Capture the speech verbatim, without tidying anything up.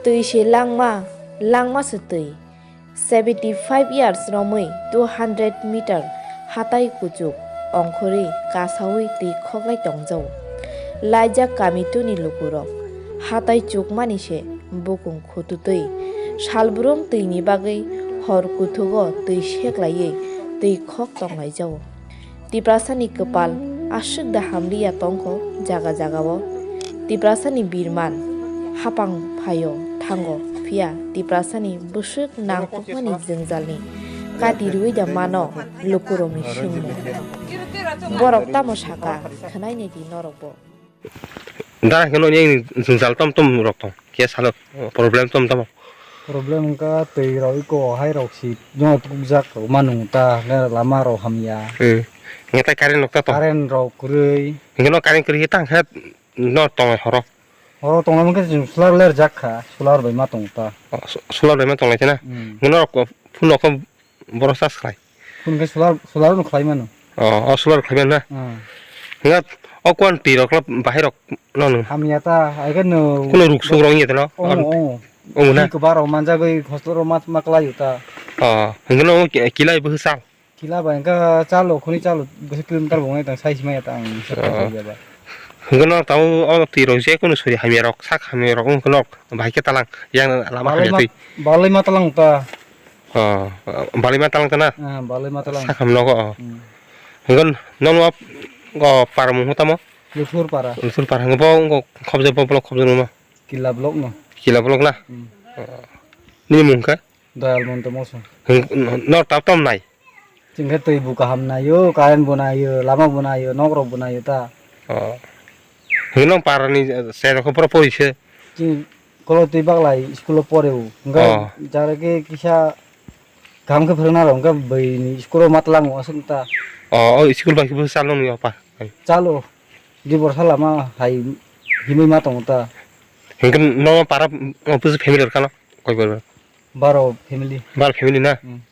Twi se langma, langma se twi. Seventy five years romwi two hundred meter hatai kuchuk ongkhorwi kasaui twi khoklai tongjao. Laijak kami tuni lukurok hatai chukmani se bukung khututwi salbrum twini bagwi hor kuthugo twi seklaiwi twi khok tonglaijao. Tiprasani kwpal aswk da hamliya tongkho jaga jagao. Tiprasani birman hapang phaio thango, phiya Tiprasani bwswk nangkukmani jwngjalni kati rwui da mano lukurokni swngmung. Borok tamo saka khwnainai di norokbo. Dara hwnkhe nokni jwngjal tom tom rok tong khe salo problem tom tamo. Problem wngkha twi rok iko hai rok si jono tukjak rok manu ta lama rok hamya. Hmm. Hwnkhe tai current rok ta tong. Current rok kwrwi. Hwnkhe no current kwrwi khe tang khe no tongnai horo. Horo tongnai wngkhe chwng solar lerjak kha, solar bai ma tong ta. Oh, so-, solar bai ma tonglai khe na. Hmm. Hwnkhe norok phone rok khe Borok charge khlai. Phone khe solar, solar no khlai mano. Oh, oh, solar khlai mano na? Hmm. Hwnga o kuan twi rok bahai rok no nung. Hamya ta, ai khe no. Kuno ruk suk rok ya no? Oh, oh. Oh, na? Ko baro manjagoi hostel ro mat maklai ta. Oh, hwnga no ki-, kilai bo sal. Kila ba hwnga chalo, khuni chalo, bwswk kilometer bo ngai tang, sai simaya ta ang. Oh. Hwnga no tamo o twi rok je kuno sori hamya rok, sak hamya rok, hwnga no bahai khe talang, yang lama hamya twi. Balai ma talang ta. Oh, balai ma talang tana? Ah, balai ma talang. Sakam nogo, oh. Hmm. Hingkon nono o paramung hota mo? Luthur para. Luthur para. Hingkon bo khobjak bo block khobjak numa? Kila block no. Kila block na? Hmm. Oh. Nini mung khe? Dayal Monto Moso. Hing-, no tap tom nai? Chingkhe twi bo kaham naio, current bo naio, lama bo naio, nok rok bo naio ta. Oh. Hingkon parani se rok pura pori se. Chini kolo twi baglai school o pore o. Hwnkhe Oh. jara khe kisa kaham khe phwrwngna rw hwnkhe bwini school o ma twlango aswk ta. Oh, oh, school bai khe bwsa chalo nw ya pa? Chalo. Di borsa lama hai himwi ma tongo ta. Hwnkhe no para office family rw kano koi bar? Baro family. Baro family na? Hmm.